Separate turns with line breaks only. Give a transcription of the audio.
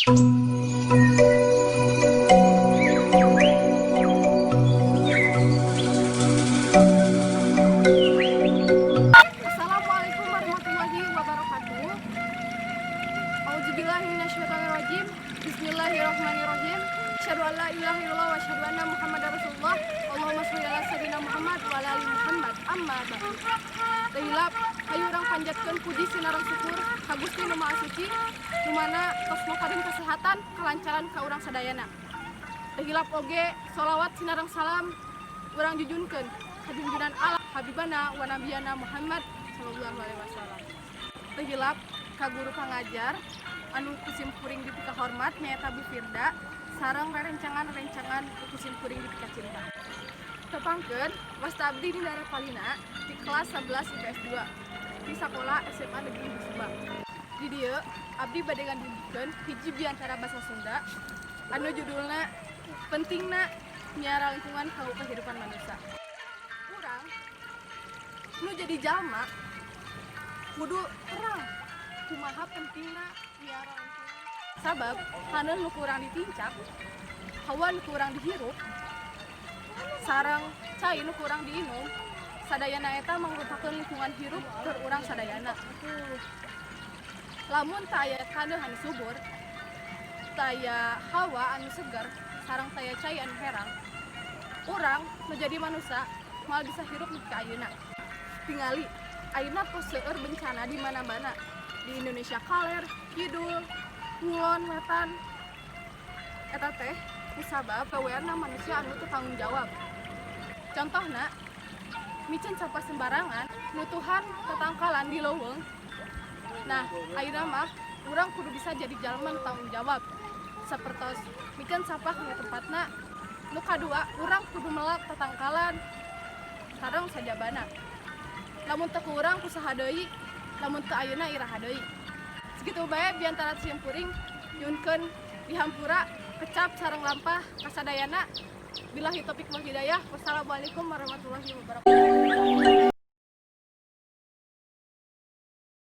Assalamualaikum warahmatullahi wabarakatuh. Auzubillahiminasyaitonirrajim. Bismillahirrahmanirrahim. Asyhadu an la ilaha illallah wa asyhadu anna Muhammadar Rasulullah. Allahumma sholli ala sayyidina Muhammad wa ala ali Muhammad. Amma ba'du. Teu hilap, hayu urang panjatkeun puji sinareng syukur ka Gusti Nu Maha Suci, nu mana tos maparin kesehatan, kelancaran ka urang sadayana. Teu hilap oge solawat sinareng salam urang junjunkeun ka junjunan Allah Habibana wa Nabiyana Muhammad sallallahu alaihi wasallam. Teu hilap ka guru pangajar anu ku simkuring dipika hormat, nyaeta Bu Firda, sareng rerencangan-rerencangan ku simkuring dipika cinta. Tepangkeun, wasta abdi Dinda Revalina di kelas 11 IPS 2 di sekolah SMA Negeri Subang. Di dieu abdi bade ngadugikeun hiji biantara bahasa Sunda anu judulna "Pentingna Miara Lingkungan Kanggo Kehidupan Manusia". Urang nu jadi jalma kudu terang kumaha pentingna miara lingkungan, sabab taneuh nu kurang ditincak, hawa nu kurang dihirup, sareng cai nu kurang diinum, sadayana eta mangrupakeun lingkungan hirup keur urang sadayana. Lamun teu aya taneuh anu subur, teu aya hawa anu segar, sareng teu aya cai anu herang, urang nu jadi manusia moal bisa hirup nepi ka ayeuna. Tingali ayeuna tos seueur bencana di mana-mana di Indonesia, kaler, kidul, ngulon, wetan. Eta teh kusabab gaweanna manusia anu teu tanggung jawab. Contohna miceun sampah sembarangan, nutuhan tetangkalan di leuweung. Nah, ayeuna mah urang kudu bisa jadi jalma nu tanggung jawab, sapertos mikeun sampah ka tempatna. Nu kadua, urang kudu melak tetangkalan sareng sajabana. Lamun teu ku urang, ku saha deui? Lamun teu ayeuna, iraha deui? Segitu bae biantara simkuring, nyuhunkeun dihampura kecap sareng lampah kasadayana. Billahi taufik wal hidayah. Wassalamualaikum warahmatullahi wabarakatuh.